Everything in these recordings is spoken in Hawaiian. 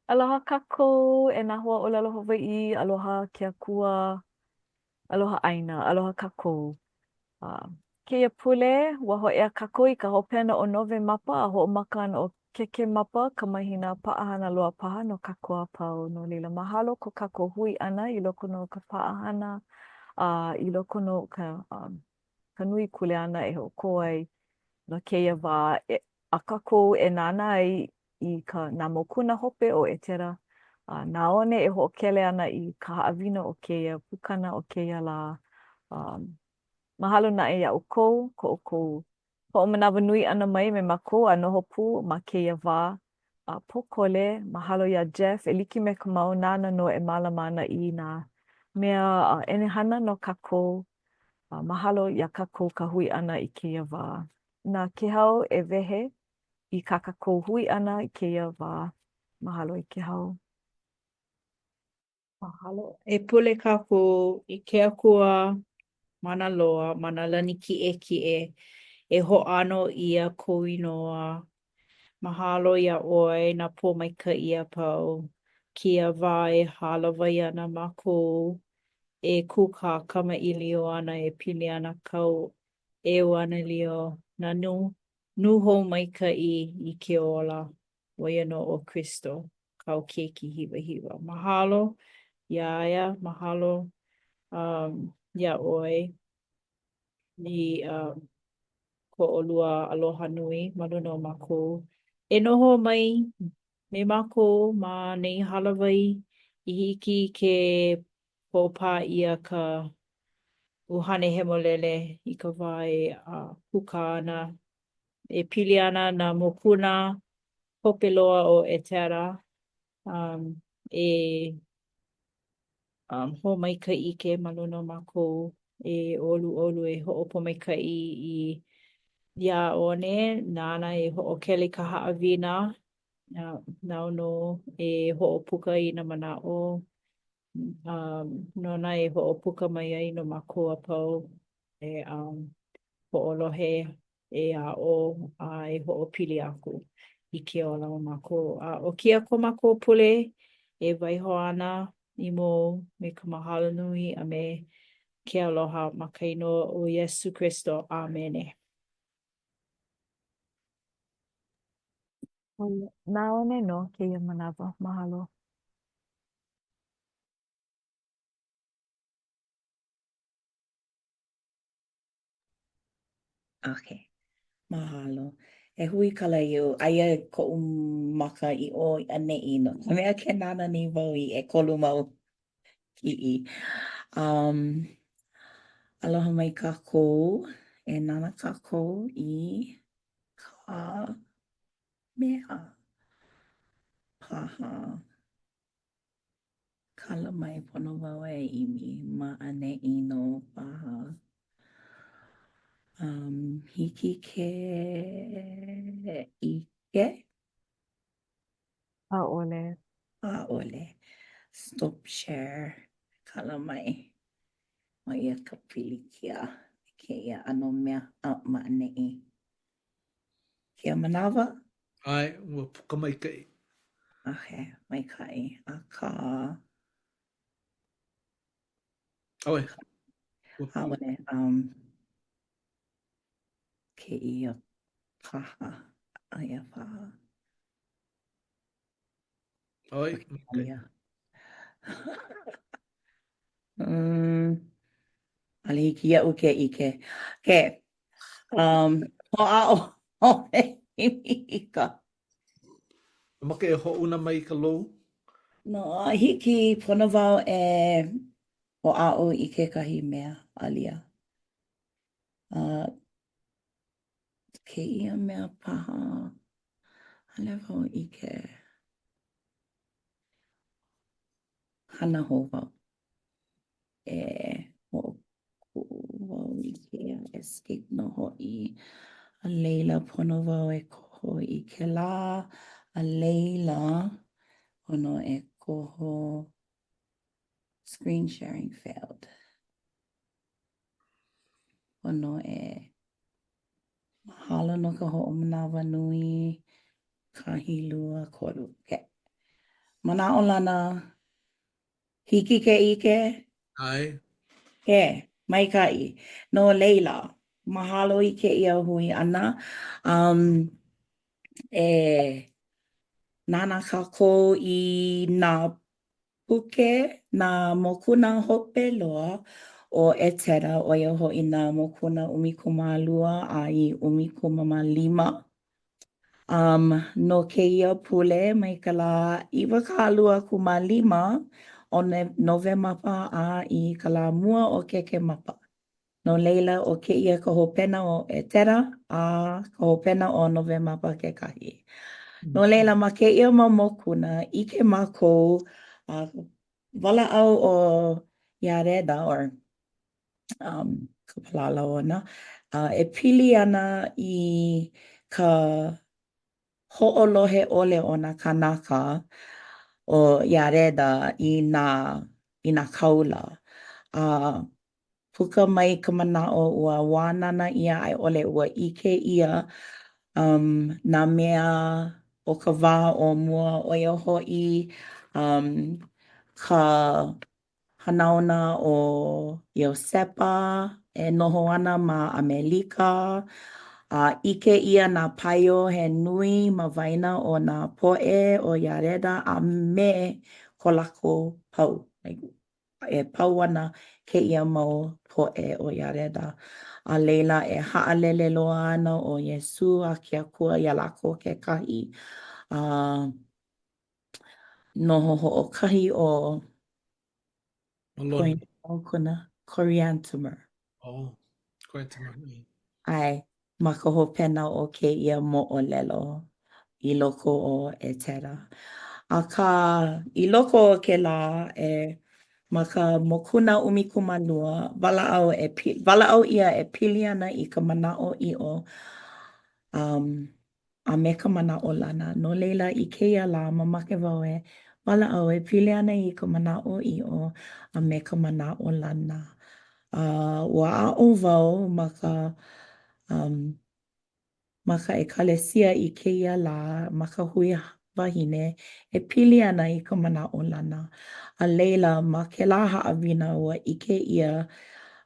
Aloha kākou e nā hoa ʻōlelo Hawaiʻi, aloha ke Akua, aloha ʻāina, aloha kākou. Uh, kēia pule, ua hōʻea kākou i ka hopena o Nowemapa a hoʻomaka ana ʻo Kekemapa, ka mahina paʻahana loa paha no kākou a pau. No laila, mahalo ko kākou hui ʻana i loko nō o ka paʻahana a i loko nō o ka, um, ka nui kuleana e hoʻokō ai no kēia wā e, a kākou e nānā ai i ka, nā mokuna hope o ʻEtera, a nāone e hoʻokele ana i ka haʻawina o kēia pukana o kēia lā. Um, mahalo naʻe iā ʻoukou, ko ʻoukou hoʻomanawanui ʻana mai me mākou a noho pū ma kēia wā a pōkole. Mahalo iā Jeff, e like me ka mau, nāna nō e mālama ana i nā mea ʻenehana no kākou. A mahalo iā kākou ka hui ʻana i kēia wā. Na Kehau e wehe i kā kākou hui ʻana i kēia wā. Mahalo e Kehau. Mahalo. E pule kākou i ke Akua Mana Loa ma nā lani kiʻekiʻe e hoʻāno ʻia kou inoa. Mahalo iā ʻoe nā pōmaikaʻi a pau. Kēia wā e hālāwai ana mākou e kūkā kamaʻilio ana e pili ana kāu ʻeuanelio, nā nū, nūhou maikaʻi i ke ola, ʻo ia nō ʻo Kristo, kāu keiki hiwahiwa. Mahalo iā ia, mahalo um, iā ʻoe i um, ko ʻolua aloha nui ma luna o mākou. E noho mai me mākou ma nei hālāwai i hiki ke hoʻopā ʻia ka ʻUhane Hemolele i ka wā e kūkā ana, e pili ana nā mokuna hope loa o ʻEtera um, e um, hō mai ka ʻike ma luna o mākou e ʻoluʻolu e hoʻopōmaikaʻi i iā ʻOne nāna e hoʻokele i ka haʻawina nāu nō e hoʻopuka i nā manaʻo um, nona e hoʻopuka mai ai no mākou a pau e um, hoʻolohe, e aʻo, a e hoʻopili aku i ke ola o mākou. A ʻo kēia ko mākou pule e waiho ana i mua ou me ka mahalo nui a me ke aloha ma ka inoa o Iesū Kristo. ʻĀmene. Nāone nō kēia manawa. Mahalo. Okay. Mahalo. E huikala iu, aia koʻu maka i ʻō i ʻaneʻi no ka mea ke nānā nei wau i ʻekolu mau kiʻi. Um, aloha mai kākou. E nānā kākou i ka mea paha. Kala mai pono wau e ʻimi ma ʻaneʻi nō paha. Um, hiki ke ʻike? ʻAʻole. ʻAʻole. Stop share. Kala mai. ʻO ia ka pilikia i kēia ʻano mea a ma ʻaneʻi. Kēia manawa? ʻAe, ua puka maikaʻi. Okay, maikaʻi. Akā. ʻAʻole. ʻAʻole. Um, kēia paha. Aia paha. ʻAe, maikaʻi. Mm, ʻaʻole hiki iaʻu ke ʻike. Okay. Um, hoʻāʻo ʻoe i ka. Mamake e hoʻouna mai i ka lou? No, hiki pono wau e hoʻāʻo i kekahi mea, alia. Uh, kēia mea paha, ʻaʻole wau ʻike. Hana hou wau. E hoʻokuʻu wau i kēia escape nō hoʻi. A laila, pono wau e koho i kēlā. A laila, pono e koho screen sharing failed. Pono e Mahalo no ka hoʻomanawanui. Kahi lua kolu. Okay. Manaʻolana, hiki ke ʻike? ʻAe. He, maikaʻi. No laila, mahalo i kēia hui ʻana. Um, e nānā kākou i nā puke, nā mokuna hope loa o ʻEtera, ʻo ia hoʻi nā mokuna 12 a i 15. Um, no kēia pule mai ka lā 25 o Nowemapa a i ka lā mua o Kēkēmapa. No laila, ʻo kēia ka hopena o ʻEtera a ka hopena o Nowemapa kekahi. No laila, ma kēia mau mokuna, ʻike mākou a walaʻau ʻo Iareda, or um, ka palala ona, uh, e pili ana i ka hoʻolohe ʻole o nā kānaka o Iareda i nā, i nā kāula. A puka mai ka manaʻo ua wānana ʻia a i ʻole ua ʻike ʻia um, nā mea o ka wā o mua, ʻo ia hoʻi um, ka hanauna o Iosepa e noho ana ma ʻAmelika, a ʻike ʻia nā paio he nui ma waena o nā poʻe o Iareda a me ko lākou pau. Like, e pau ana kēia mau poʻe o Iareda. A laila e haʻalele loa ana ʻo Iesū a ke Akua iā lākou kekahi, a noho hoʻokahi ʻo Moloni. Coriantumr. Oh, Coriantumr. ʻAe, ma ka hopena o kēia moʻolelo i loko o ʻEtera. Akā, i loko o kēlā, e ma ka mokuna 12, walaʻau e walaʻau ʻia e pili ana i ka manaʻoʻiʻo um, a me ka manaʻolana. No laila, i kēia lā, mamake wau e walaʻau e pili ana i ka manaʻoʻiʻo a me ka manaʻolana. Uh, ua aʻo wau ma ka um, ma ka ʻekalesia i kēia lā ma ka hui wahine e pili ana i ka manaʻolana. A laila, ma kēlā haʻawina ua ʻike ʻia,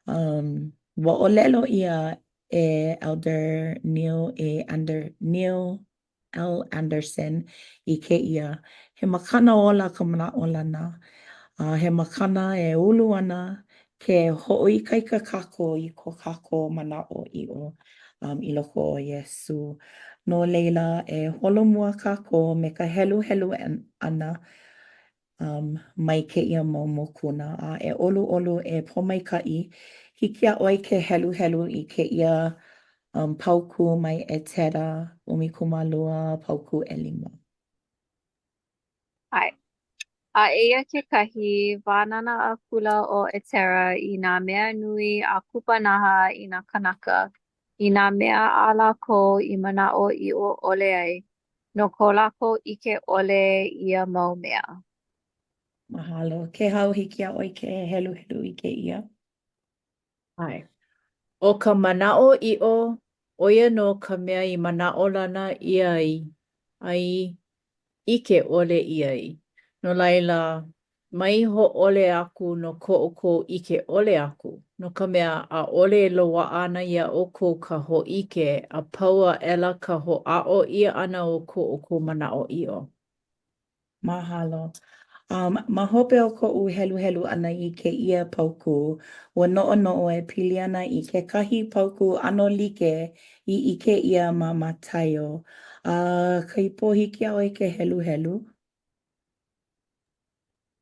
um, ua ʻōlelo ʻia e Elder Neil A. Ander, Neil L. Andersen i kēia, he makana ola ka manaʻolana, a he makana e ulu ana ke hoʻoikaika kākou i ko kākou manaʻoʻiʻo um, i loko o Iesū. No laila, e holomua kākou me ka heluhelu ʻana um, mai kēia mau mokuna, a e ʻoluʻolu, e pōmaikaʻi, hiki iā ʻoe ke heluhelu i kēia um, paukū mai ʻEtera 12, paukū ʻelima. ʻAe. A eia kekahi, wānana akula ʻo ʻEtera i nā mea nui a kupanaha i nā kānaka, i nā mea a lākou i manaʻoʻiʻo ʻole ai, no ko lākou ʻike ʻole ia mau mea. Mahalo. Kēhau, hiki iā ʻoe ke heluhelu i kēia? ʻAe. ʻO ka manaʻoʻiʻo, ʻo ia nō ka mea i manaʻolana ʻia ai a i ʻike ʻole ʻia ai. No laila, mai hōʻole aku no ko ʻoukou ʻike ʻole aku, no ka mea, ʻaʻole e loaʻa ana iā ʻoukou ka hōʻike a pau aʻela ka hoʻāʻo ʻia ʻana o ko ʻoukou manaʻoʻiʻo. Mahalo. Um, ma hope o koʻu heluhelu ʻana i kēia paukū, ua noʻonoʻo e pili ana i kekahi paukū ʻano like i ʻike ʻia ma Mataio. A Kaipo, hiki iā ʻoe ke heluhelu?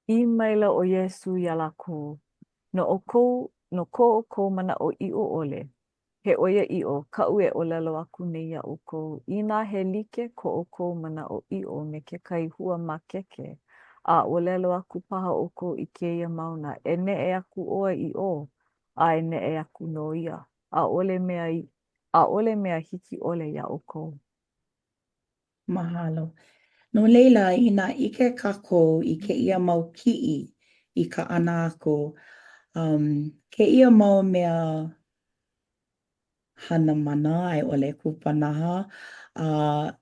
ʻĪ maila ʻo Iesū iā lākou, No ʻoukou, no ko ʻoukou manaʻoʻiʻo ʻole, He ʻoiaʻiʻo kaʻu e ʻōlelo aku nei iā ʻoukou, inā he like ko ʻoukou manaʻoʻiʻo me kekahi hua makeke, a ʻōlelo aku paha ʻoukou i kēia mauna, ʻE neʻe aku ʻoe i ʻō, a e neʻe aku nō ia, ʻaʻole mea, ʻaʻole mea hiki ʻole iā ʻoukou. Mahalo. No laila, inā ʻike kākou i kēia mau kiʻi i kaʻana aku, um, kēia mau mea hana mana a i ʻole kupanaha, a uh,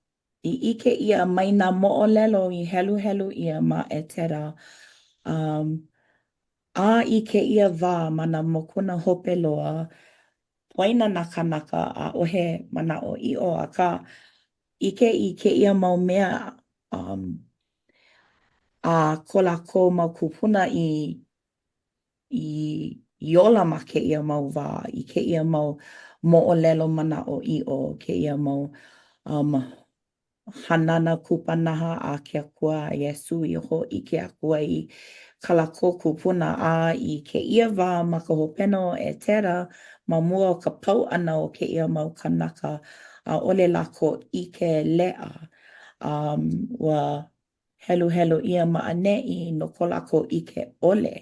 i ʻike ʻia mai nā moʻolelo i heluhelu ʻia ma ʻEtera, um, a i kēia wā ma nā mokuna hope loa, poina nā kānaka, ʻaʻohe manaʻoʻiʻo, akā, ʻike i kēia mau mea um, a ko lākou mau kūpuna i i, i ola ma kēia mau wā, i kēia mau moʻolelo manaʻoʻiʻo, kēia mau um, hanana kupanaha a ke Akua a Iesū i hōʻike aku ai i kā lākou kūpuna, a i kēia wā ma ka hopena o ʻEtera, ma mua o ka pau ʻana o kēia mau kānaka, ʻaʻole lākou ʻike leʻa. Um, ua heluhelu ʻia ma ʻaneʻi no ko lākou ʻike ʻole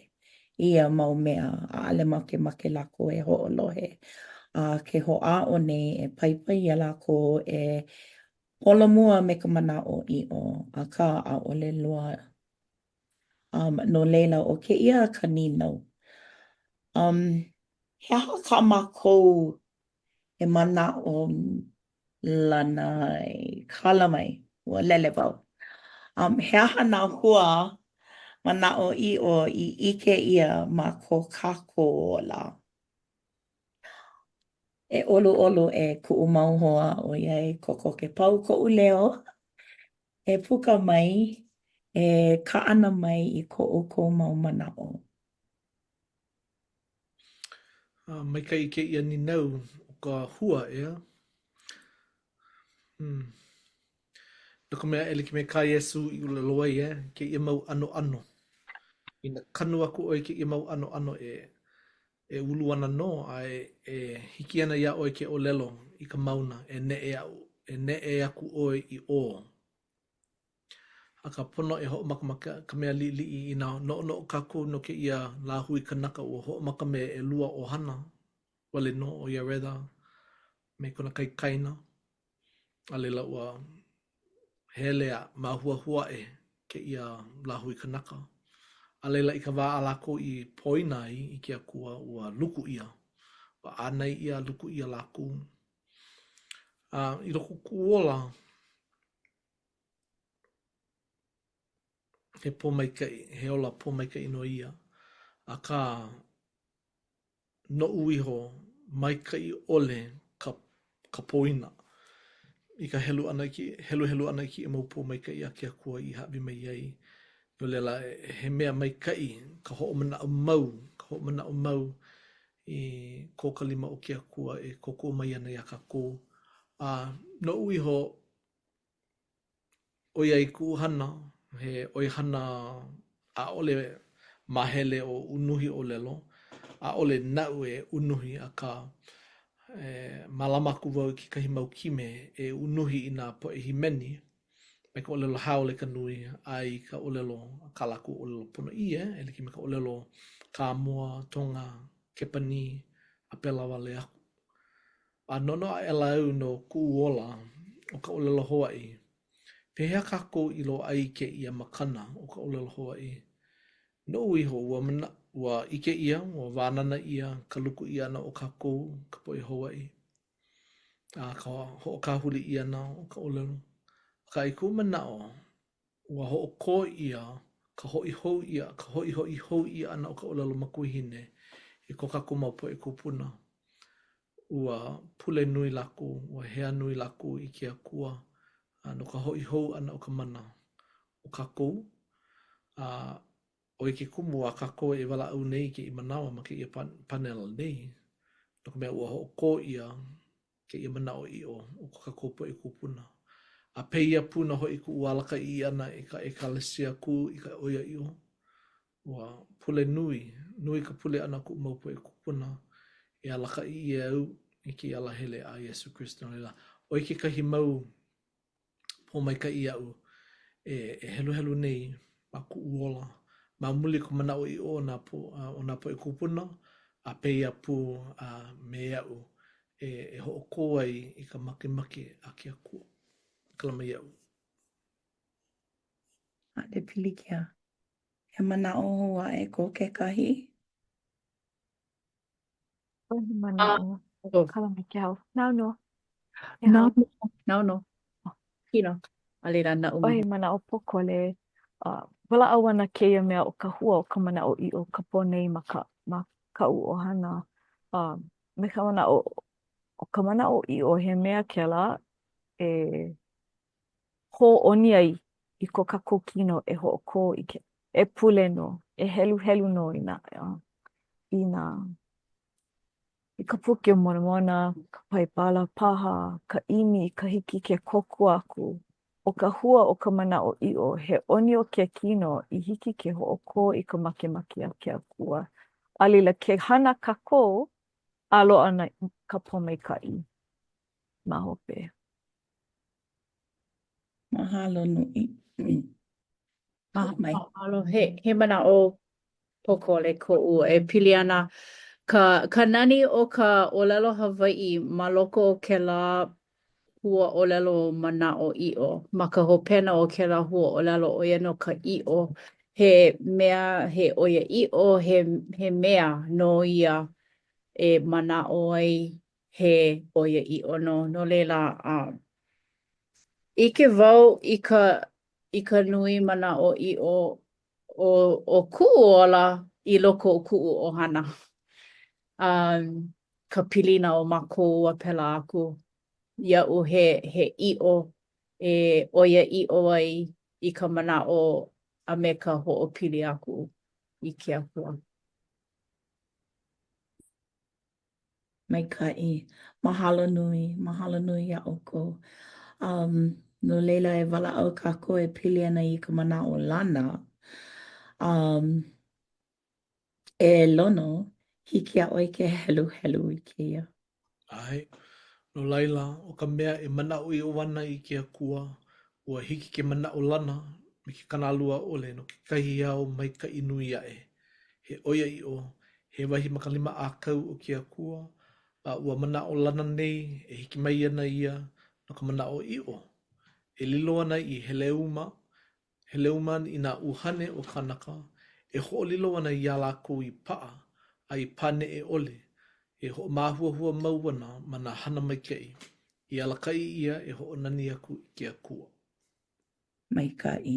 i ia mau mea, ʻaʻole makemake lākou e hoʻolohe. A ke hoʻāʻo nei e paipai iā lākou e holomua me ka manaʻoʻiʻo, akā ʻaʻole loa. Um, no laila, ʻo kēia ka nīnau. Um, he aha kā mākou e manaʻo lana ai? Kala mai, ua lele wau. Um, he aha nā hua manaʻoʻiʻo i ʻike ʻia ma ko kākou ola? E ʻoluʻolu e kuʻu mau hoa ʻoiai kokoke pau koʻu leo, e puka mai, e kaʻana mai i ko ʻoukou mau manaʻo. A maikaʻi kēia nīnau o ka hua, ʻeā? Hmm. No ka mea, e like me kā Iesū i ʻōlelo ai, e, kēia mau ʻanoʻano. Inā kanu aku ʻoe i kēia mau ʻanoʻano e, e ulu ana nō, a e, e hiki ana iā ʻoe ke ʻōlelo i ka mauna, e neʻe au, e neʻe aku ʻoe i ʻō. Akā pono e hoʻomaka ma ka mea liʻiliʻi inā noʻonoʻo kākou no kēia lāhui kanaka ua hoʻomaka me ʻelua ʻohana wale nō ʻo Iareda me kona kaikaina a laila ua hele a māhuahua aʻe kēia lāhui kanaka a laila i ka wā a lākou i poina ai i ke Akua ua luku ʻia ua ʻānai ʻia luku ʻia lākou a i loko o kuʻu ola He pōmaikaʻi, he ola pōmaikaʻi nō ia. Akā, noʻu iho, maikaʻi ʻole ka, ka poina i ka helu ʻana i ke, heluhelu ʻana i kēia mau pōmaikaʻi a ke Akua i hāʻawi mai ai. No laila, he mea maikaʻi ka hoʻomanaʻo mau, ka hoʻomanaʻo mau i kō ka lima o ke Akua e kōkua mai ana iā kākou. A noʻu iho, ʻOiai kuʻu hana, he ʻoihana ʻaʻole māhele o unuhi ʻōlelo, ʻaʻole naʻu e unuhi, akā, e mālama aku wau i kekahi mau kime e unuhi i nā poʻe hīmeni mai ka ʻōlelo haole ka nui a i ka ʻōlelo, kā lākou ʻōlelo ponoʻī, e like me ka ʻōlelo Kāmoa, Tonga, Kepanī, a pēlā wale aku. A noʻonoʻo aʻela au no kuʻu ola o ka ʻōlelo Hawaiʻi. Pehea kākou i loaʻa ai kēia makana o ka ʻōlelo Hawaiʻi? Noʻu iho, ua mana, ua ʻike ʻia, ua wānana ʻia ka luku ʻia ʻana o kākou, ka poʻe Hawaiʻi, a ka hoʻokāhuli ʻia ʻana o ka ʻōlelo. Akā, i kuʻu manaʻo, ua hoʻokō ʻia ka hoʻi hou ʻia, ka hoʻihoʻi hou ʻia ʻana o ka ʻōlelo makuahine e ko kākou mau poʻe kūpuna. Ua pule nui lākou, ua hea nui lākou i ke Akua no ka hoʻi hou ʻana o ka mana o kākou. A ʻo ia ke kumu a kākou e walaʻau nei i kēia manawa ma kēia panela nei, no ka mea ua hoʻokō ʻia kēia manaʻoʻiʻo o ko kākou poʻe kūpuna. A pēia pū nō hoʻi kuʻu alakaʻi ʻana i ka ʻekalesia kū i ka ʻoiaʻiʻo. Ua pule nui, nui ka pule ʻana o kuʻu mau poʻe kūpuna e alakaʻi ʻia au i kēia alahele a Iesū Kristo. No laila, ʻo ia kekahi mau pōmaikaʻi aʻu e, e heluhelu nei ma kuʻu ola ma muli o ka manaʻoʻiʻo o nā, po, o nā poʻe kūpuna a pēia pū a me aʻu e, e hoʻokō ai i ka makemake a ke Akua. Kala mai iaʻu. ʻAʻole pilikia. He manaʻo hou aʻe ko kekahi? ʻAʻohe manaʻo. Oh. Kala mai ke hau. Nāu nō. Nāu nō. Nāu nō. Kino. A laila naʻu ʻOi manaʻo pōkole, uh, walaʻau ana kēia mea o ka hua o ka manaʻoʻiʻo ka pō nei ma ka ma kaʻu ʻohana. Uh, me ka manaʻo o ka manaʻoʻiʻo he mea kēlā e hōʻoni ai i ko kākou kino e hoʻokō i ke e pule nō, e heluhelu nō i nā uh, i nā i ka Puke o Molemona, ka Paipala paha, ka ʻimi i ka hiki ke kōkua aku. ʻO ka hua o ka manaʻoʻiʻo, he ʻoni o ke kino i hiki ke hoʻokō i ka makemake a ke Akua. A laila, ke hana kākou, a loaʻa nā ka pōmaikaʻi ma hope. Mahalo nui. Mahalo. He, he manaʻo pōkole koʻu e pili ana ka, ka nani o ka ʻōlelo Hawaiʻi ma loko o kēlā huaʻōlelo manaʻoʻiʻo. Ma ka hopena o kēlā huaʻōlelo, ʻo ia nō ka ʻiʻo. He mea, he ʻoiaʻiʻo, he, he mea nō ia e manaʻo ai he ʻoiaʻiʻo nō. No laila, um, ʻike wau i ka i ka nui manaʻoʻiʻo o, o kuʻu ola i loko o kuʻu ʻohana. Um, ka pilina o mākou a pēlā aku. Iaʻu he, he ʻiʻo e ʻoiaʻiʻo ai i ka manaʻo a me ka hoʻopili aku i ke Akua. Maikaʻi. Mahalo nui. Mahalo nui iā ʻoukou. Um, no laila e walaʻau kākou e pili ana i ka manaʻolana. Um, e Lono, hiki iā ʻoe ke heluhelu i kēia. ʻAe. No laila, ʻo ka mea e manaʻoʻiʻo ana i ke Akua, ua hiki ke manaʻolana me ke kānalua ʻole no kekahi ao maikaʻi nui aʻe, he ʻoiaʻiʻo, he wahi ma ka lima ʻākau o ke Akua, a ua manaʻolana nei e hiki mai ana ia no ka manaʻoʻiʻo, e lilo ana i heleuma Heleuma i nā ʻuhane o kānaka, e hoʻolilo ana iā lākou i paʻa a i paneʻe ʻole, e hoʻomāhuahua mau ana ma nā hana maikaʻi, i alakaʻi ʻia e hoʻonani aku i ke Akua. Maikaʻi.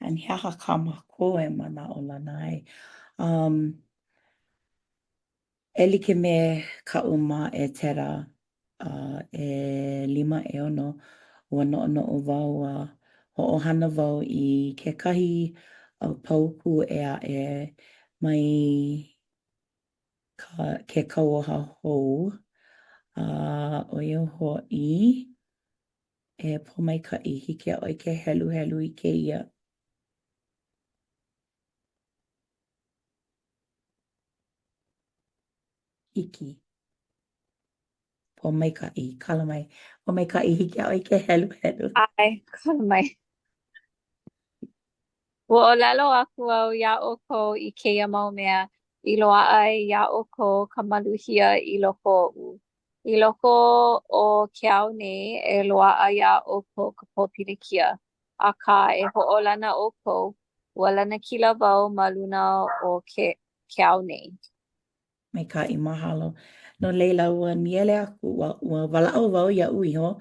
And he aha kā mākou e manaʻolana ai? Um, E like me kaʻu ma ʻEtera ʻelima ʻeono, ua noʻonoʻo wau a hoʻohana wau i kekahi paukū ʻē aʻe mai ka, ke kauoha hou, a ʻo ia hoʻi, e Pōmaikaʻi, hiki iā ʻoe ke heluhelu i kēia. Hiki. Pōmaikaʻi, kala mai. Pōmaikaʻi, hiki iā ʻoe ke heluhelu. ʻAe, kala mai. Ua ʻōlelo aku au iā ʻoukou i kēia mau mea, i loaʻa ai iā ʻoukou ka maluhia i loko oʻu. I loko o ke ao nei e loaʻa iā ʻoukou ka pōpilikia, akā, e hoʻolana ʻoukou, ua lanakila wau ma luna o ke, ke ao nei. Maikaʻi, mahalo. No laila, ua nīele aku, ua, ua walaʻau wau iaʻu iho,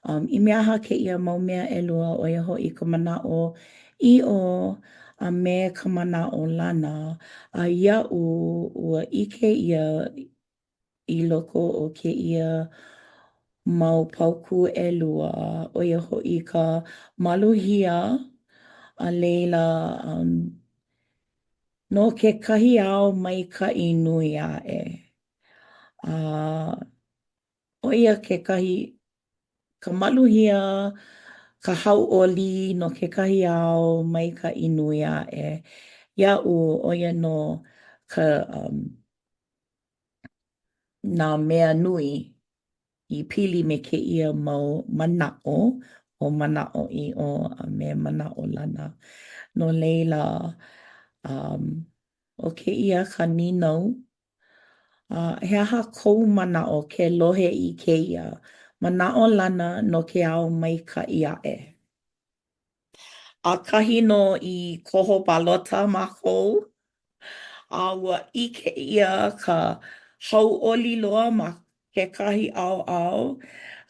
um, i mea aha kēia mau mea ʻelua, ʻo ia hoʻi ka manaʻo ʻiʻo a me ka manaʻo lana. A iaʻu, ua ʻike ʻia i loko o kēia mau paukū ʻelua, ʻo ia hoʻi ka maluhia, a laila, um, no kekahi ao maikaʻi nui aʻe. A ʻo ia kekahi, ka maluhia, ka hauʻoli no kekahi ao maikaʻi nui aʻe. Iaʻu, ʻo ia nō ka um, nā mea nui i pili me kēia mau manaʻo, ʻo manaʻoʻiʻo a me manaʻolana. No laila, um, ʻo kēia ka nīnau, uh, he aha kou manaʻo ke lohe i kēia manaʻolana no ke ao maikaʻi aʻe? ʻAkahi nō i koho balota mākou, a ua ʻike ʻia ka hauʻoli loa ma kekahi ʻaoʻao,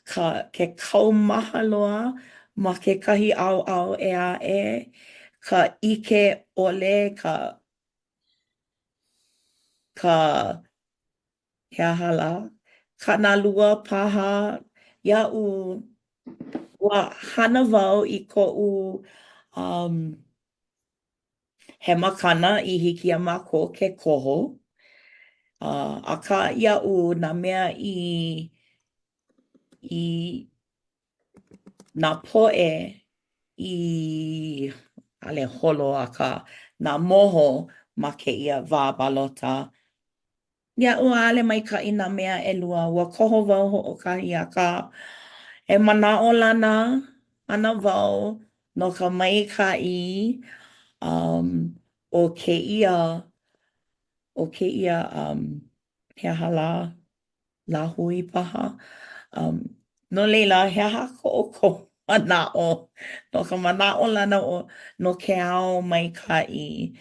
ka, ke kaumaha loa. ma kekahi ʻaoʻao ʻē aʻe, ka ʻike ʻole, ka ka he aha lā? Kānālua paha iaʻu ua hana wau i koʻu um he makana i hiki iā mākou ke koho. Uh, akā iaʻu nā mea i i nā poʻe i ʻaʻole holo akā nā moho ma kēia wā balota Iaʻu ʻaʻole maikaʻi nā mea ʻelua, ua koho wau hoʻokahi akā e manaʻolana ana wau no ka maikaʻi um o kēia o kēia um he aha lā? Lāhui paha. Um, no laila, he aha ko ʻoukou manaʻo no ka manaʻolana o no ke ao maikaʻi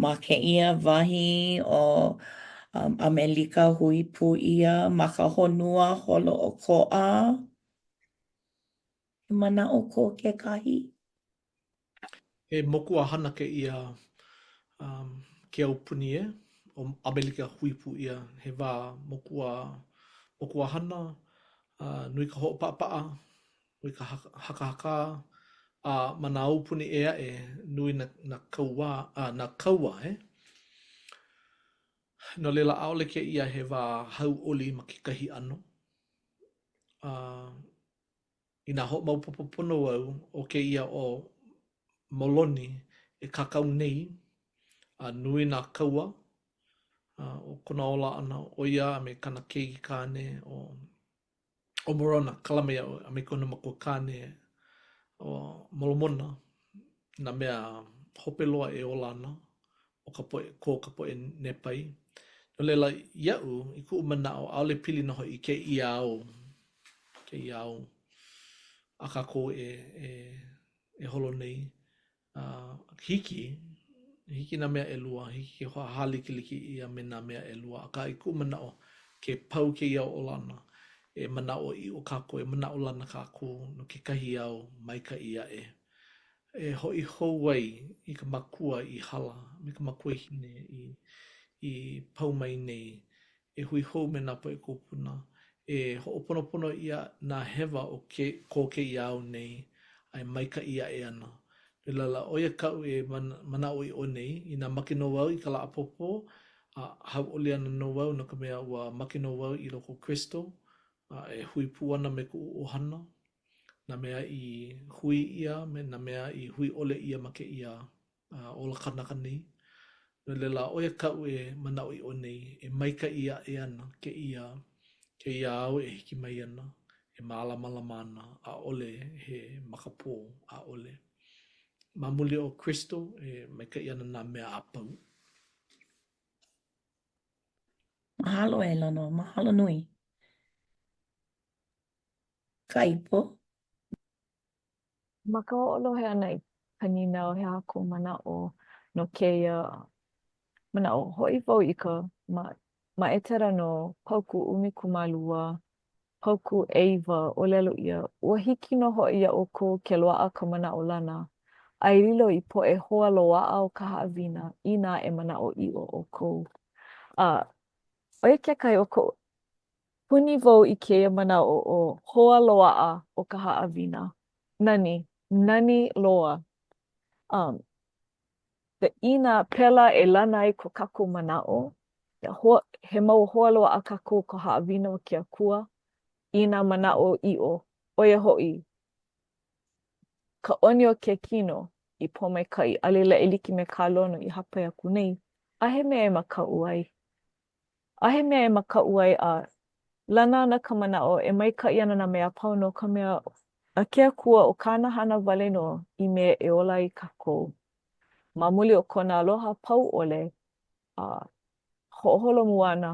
ma kēia wahi o um, ʻAmelika Hui Pū ʻIa ma ka honua holoʻokoʻa? He manaʻo ko kekahi? He mokuāhana kēia um, ke aupuni e, o ʻAmelika Hui Pū ʻIa, he wā mokua, mokuāhana, uh, nui ka hoʻopaʻapaʻa, nui ka hakahakā, a ma nā aupuni ʻē aʻe, nui nā, nā kauā, uh, nā kaua, e. No laila, ʻaʻole kēia he wā hauʻoli ma kekahi ʻano. Uh, Inā hoʻomaopopo pono au ʻo kēia ʻo Moloni e kākau nei, a nui nā kaua o kona ola ʻana, ʻo ia a me kāna keiki kāne ʻo ʻo Morona, kala mai iaʻu, a me kona makua kāne ʻo Molomona, nā mea hope loa e ola ana o ka poʻe, ko ka poʻe Nepai. No laila, iaʻu, i kuʻu manaʻo, ʻaʻole pili nō hoʻi i kēia au, kēia au a kākou e, e, e holo nei. Uh, hiki, hiki nā mea ʻelua, hiki ke hālikelike ʻia me nā mea ʻelua, akā i kuʻu manaʻo, ke pau kēia ola ʻana, e manaʻoʻiʻo kākou, e manaʻolana kākou no kekahi au maikaʻi aʻe. E hoʻi hou ai i ka makua i hala, me ka makuahine i, i pau mai nei, e hui hou me nā poʻe kūpuna, e hoʻoponopono ʻia nā hewa o ke, ko kēia au nei a e maikaʻi aʻe ana. No laila, ʻo ia kaʻu e manaʻoʻiʻo nei, inā make nō au i ka lā ʻapōpō, a hauʻoli ana nō au no ka mea ua make nō au i loko o Kristo, a e hui pū ana me kuʻu ʻohana, nā mea i hui ʻia me nā mea i hui ʻole ʻia ma kēia ola kanaka nei. No laila, ʻo ia kaʻu e manaʻoʻiʻo nei, e maikaʻi aʻe ana kēia, kēia au e hiki mai ana, e mālamalama ana, ʻaʻole he makapō, ʻaʻole. Ma muli o Kristo, e maikaʻi ana nā mea a pau. Mahalo e Lono, mahalo nui. Ka ipo. Ma ka hoʻolohe ʻana i ka nīnau he aha kou manaʻo no kēia manaʻo, hoʻi wau i ka ma ma ʻEtera nō, paukū 12, paukū ʻeiwa, ʻōlelo ʻia, ua hiki nō hoʻi iā ʻoukou ke loaʻa ka manaʻolana, a e lilo i poʻe hoa loaʻa o ka haʻawina, inā e manaʻoʻiʻo ʻoukou. A ʻo ia kekahi o koʻu Puni wau i kēia manaʻo ʻo hoa loaʻa o ka haʻawina. Nani, nani loa. Um, the inā pēlā e lana ai ko kākou manaʻo, hoa, he mau hoa loaʻa kākou o ka haʻawina o ke Akua i nā manaʻo ʻiʻo, ʻo ia hoʻi, ka ʻoni o ke kino i pōmaikaʻi, a laila e like me kā Lono i hāpai aku nei, ʻaʻohe mea e makaʻu ai. ʻAʻohe mea e makaʻu ai a lana ana ka manaʻo e maikaʻi ana nā mea a pau no ka mea a ke Akua ʻo kāna hana wale nō i mea e ola ai kākou. Ma muli o kona aloha pau ʻole a hoʻoholomua ana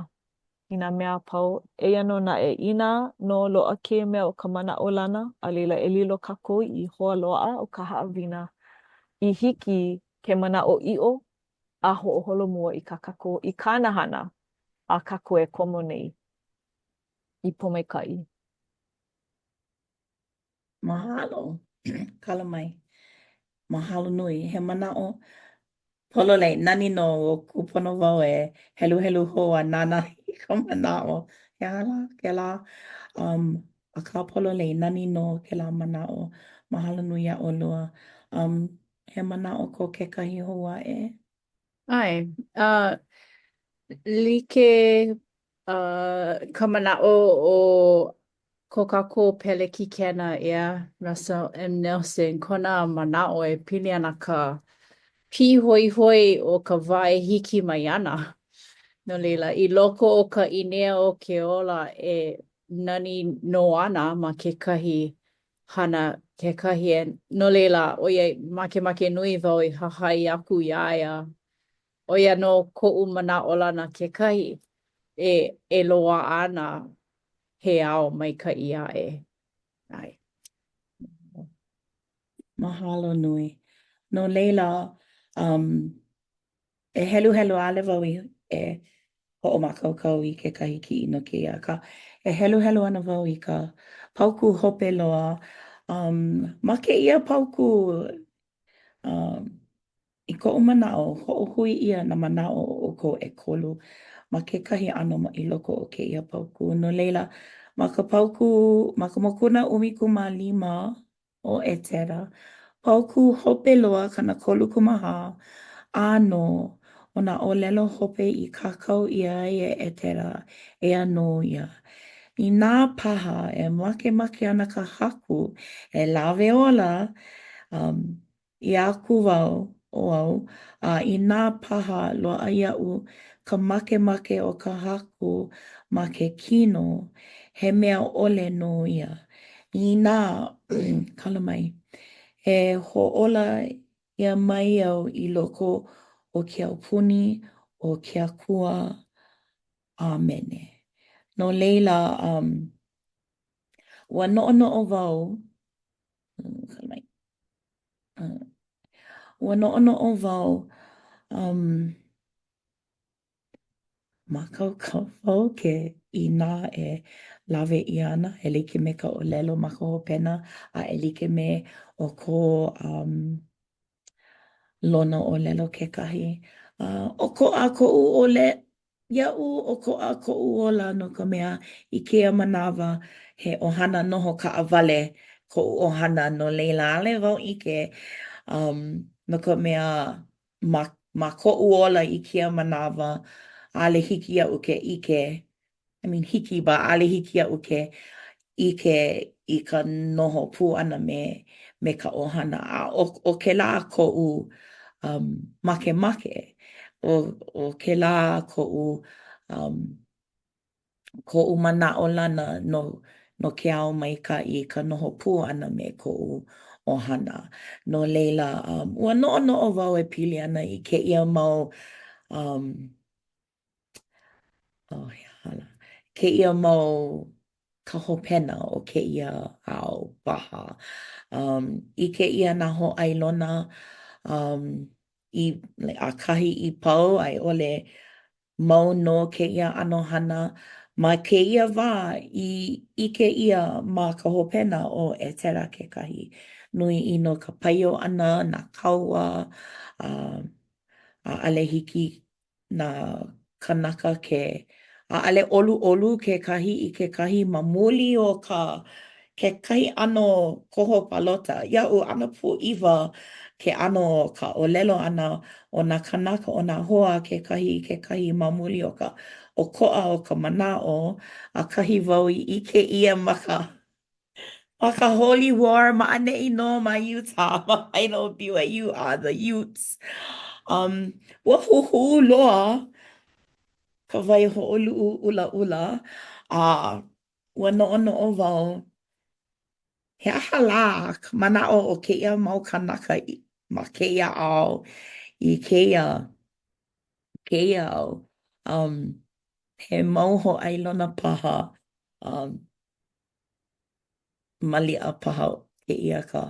i nā mea a pau, eia nō naʻe, inā nō loaʻa kēia mea o ka manaʻolana, a laila e lilo kākou i hoa loaʻa o ka haʻawina i hiki ke manaʻoʻiʻo a hoʻoholomua i kā kākou, i kāna hana a kākou e komo nei i pōmaikaʻi. Mahalo. Kala mai. Mahalo nui. He manaʻo pololei. Nani nō ua kūpono wau e heluhelu hou a nānā i ka manaʻo. He aha lā kēlā? Um, akā pololei, nani nō kēlā manaʻo. Mahalo nui iā ʻolua. Um, he manaʻo ko kekahi hou aʻe? ʻAe. Uh, like uh, ka manaʻo o ko kākou pelekikena, ʻeā, Russell M. Nelson, kona manaʻo e pili ana ka pīhoihoi o ka wā e hiki mai ana. No laila, i loko o ka ʻīnea o ke ola e nani nō ana ma kekahi hana kekahi. No laila, ʻoiai makemake nui wau i hahai aku iā ia, ʻo ia nō koʻu manaʻolana kekahi e e loaʻa ana he ao maikaʻi aʻe. ʻAe. Mahalo nui. No laila, um, e heluhelu ʻaʻole wau i e hoʻomākaukau i kekahi kiʻi no kēia, akā, e heluhelu ana wau i ka paukū hope loa. Um, ma kēia paukū, um, i koʻu manaʻo, hoʻohui ʻia nā manaʻo o ʻoukou ʻekolu ma kekahi ʻano ma i loko o kēia paukū. No laila, ma ka paukū, ma ka mokuna 15 o ʻEtera, paukū hope loa 34, ʻānō, ʻo nā ʻōlelo hope i kākau ʻia ai e ʻEtera, eia nō ia. Inā paha e makemake ana ka Haku e lawe ola, um, ʻia aku wau, ʻo au, a inā paha loaʻa iaʻu ka makemake o ka Haku ma ke kino, he mea ʻole nō ia. Inā, kala mai, e hoʻōla ʻia mai au i loko o ke aupuni o ke Akua. ʻĀmene. No laila, um, ua noʻonoʻo wau, kala mai, Ua noʻonoʻo wau, um, mākaukau wau ke inā e lawe ʻia ana e like me ka ʻōlelo ma ka hopena a e like me o ko um, Lono ʻōlelo kekahi. Uh, ʻokoʻa koʻu ʻole, Iaʻu, ʻokoʻa koʻu ola no ka mea, i kēia manawa, he ʻohana noho kaʻawale koʻu ʻohana, no laila, ʻaʻole wau ʻike, um, no ka mea, ma, ma koʻu ola i kēia manawa, ʻaʻole hiki iaʻu ke ʻike, I mean, hiki, but ʻaʻole hiki iaʻu ke ʻike i ka noho pū ʻana me, me ka ʻohana. A ʻo, ʻo kēlā koʻu um, makemake, ʻo, ʻo kēlā koʻu, um, koʻu manaʻolana no, no ke ao maikaʻi, ka noho pū ʻana me koʻu ʻohana. No laila, um, ua noʻonoʻo wau e pili ana i kēia mau um, Oh, he aha lā. Kēia mau ka hopena o kēia ao paha. Um, ʻike ʻia nā hōʻailona um, i, like, ʻakahi i pau a i ʻole mau nō kēia ʻano hana ma kēia wā i ʻike ʻia ma ka hopena o ʻEtera kekahi. Nui ʻino ka paio ʻana, nā kaua, uh, ʻaʻole hiki nā kānaka ke ʻaʻole ʻoluʻolu kekahi i kekahi ma muli o ka kekahi ʻano koho balota. Iaʻu, ʻano pūʻiwa ke ʻano o ka ʻōlelo ʻana o nā kānaka, o nā hoa kekahi i kekahi ma muli o ka ʻokoʻa o ka manaʻo. ʻAkahi wau i ʻike ʻia ma ka Ma ka Holy War ma ʻaneʻi nō ma Utah, ma waena o BYU a the Utes. Um, ua huhū loa ka waihoʻoluʻu ʻulaʻula, a ua noʻonoʻo wau, he aha lā ka manaʻo o kēia mau kānaka ma kēia ao i kēia, kēia au. Um, he mau hōʻailona paha um, Maliʻa paha kēia ka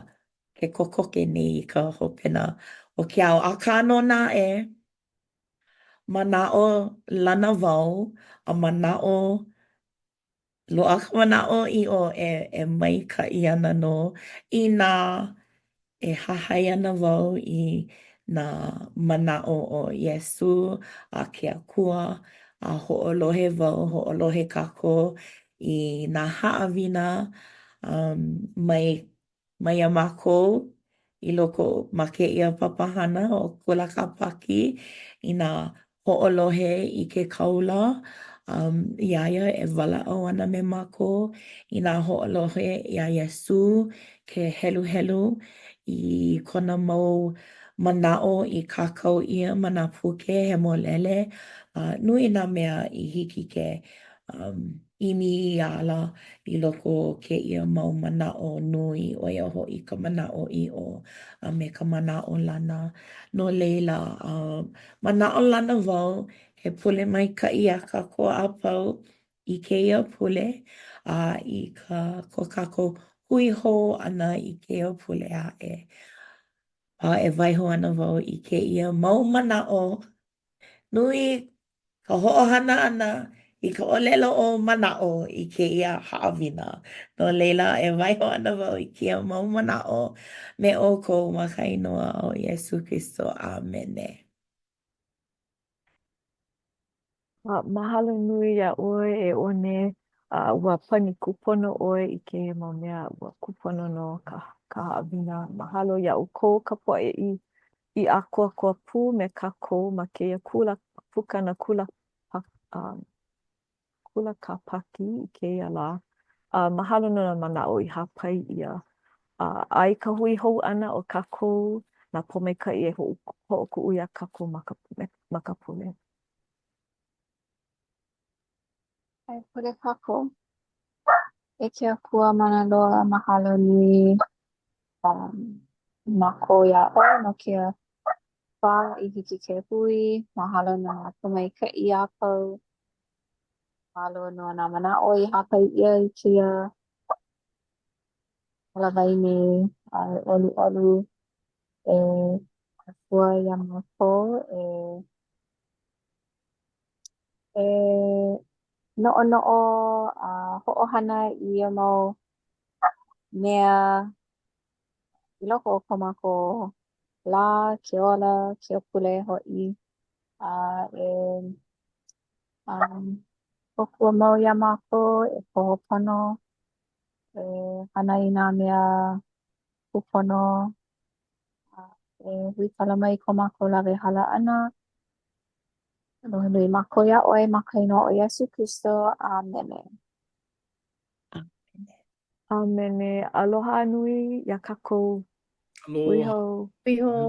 ke kokoke nei i ka hopena o ke ao. Akā nō naʻe, manaʻo lana wau a manaʻo. Loaʻa ka manaʻoʻiʻo e e maikaʻi ana nō inā e hahai ana wau i nā manaʻo o Iesū a ke Akua, a hoʻolohe wau, hoʻolohe kākou i nā haʻawina um mai mai iā mākou i loko ma kēia papahana ʻo Kula Kāpaki inā hoʻolohe i ke kāula um, iā ia e walaʻau ana me mākou, inā hoʻolohe iā Iesū ke heluhelu i kona mau manaʻo i kākau ʻia ma nā puke hemolele, uh, nui nā mea i hiki ke um, ʻimi i ala i loko o kēia mau manaʻo nui, ʻo ia hoʻi ka manaʻoʻiʻo a me ka manaʻolana. No laila, manaʻolana wau he pule maikaʻi iā kākou a pau i kēia pule a i ka ko kākou hui hou ʻana i kēia pule aʻe. A e waiho ana wau i kēia mau manaʻo nui ka hoʻohana ʻana i ka ʻōlelo ʻo manaʻo i kēia haʻawina. No laila, e waiho ana wau i kēia mau manaʻo me ʻoukou ma ka inoa o Iesū Kristo. ʻĀmene. A mahalo nui iā ʻoe e One, a ua pani kūpono ʻoe i kēia mau mea, ua kūpono nō ka, ka haʻawina. Mahalo iā ʻoukou ka poʻe i i ʻākoakoa pū me kākou ma kēia kula pukana kula um, kula kāpaki i kēia lā. A mahalo no nā manaʻo i hāpai ʻia. A, a i ka hui hou ʻana o kākou, nā pōmaikaʻi e hoʻokuʻu iā kākou ma ka, ma ka pule. E pule kākou. E ke Akua mana loa, mahalo nui um, mākou iā ʻoe no kēia wā i hiki ke hui. Mahalo no nā pōmaikaʻi a pau. Mahalo no nā manaʻo i hāpai ʻia i kēia hālāwai nei. A e ʻoluʻolu e kōkua iā mākou e E noʻonoʻo a hoʻohana i ia mau mea i loko o ko mākou lā, ke ola, ke pule hoʻi, a e um, kōkua mau iā mākou, e koho pono, e hana i nā mea kūpono, a e huikala mai i ko mākou lawehala ʻana. Aloha nui mākou iā ʻoe ma ka inoa o Iesū Kristo. ʻĀmene. ʻĀmene. ʻĀmene. Aloha nui iā kākou. Aloha. Hui hou. Hui hou.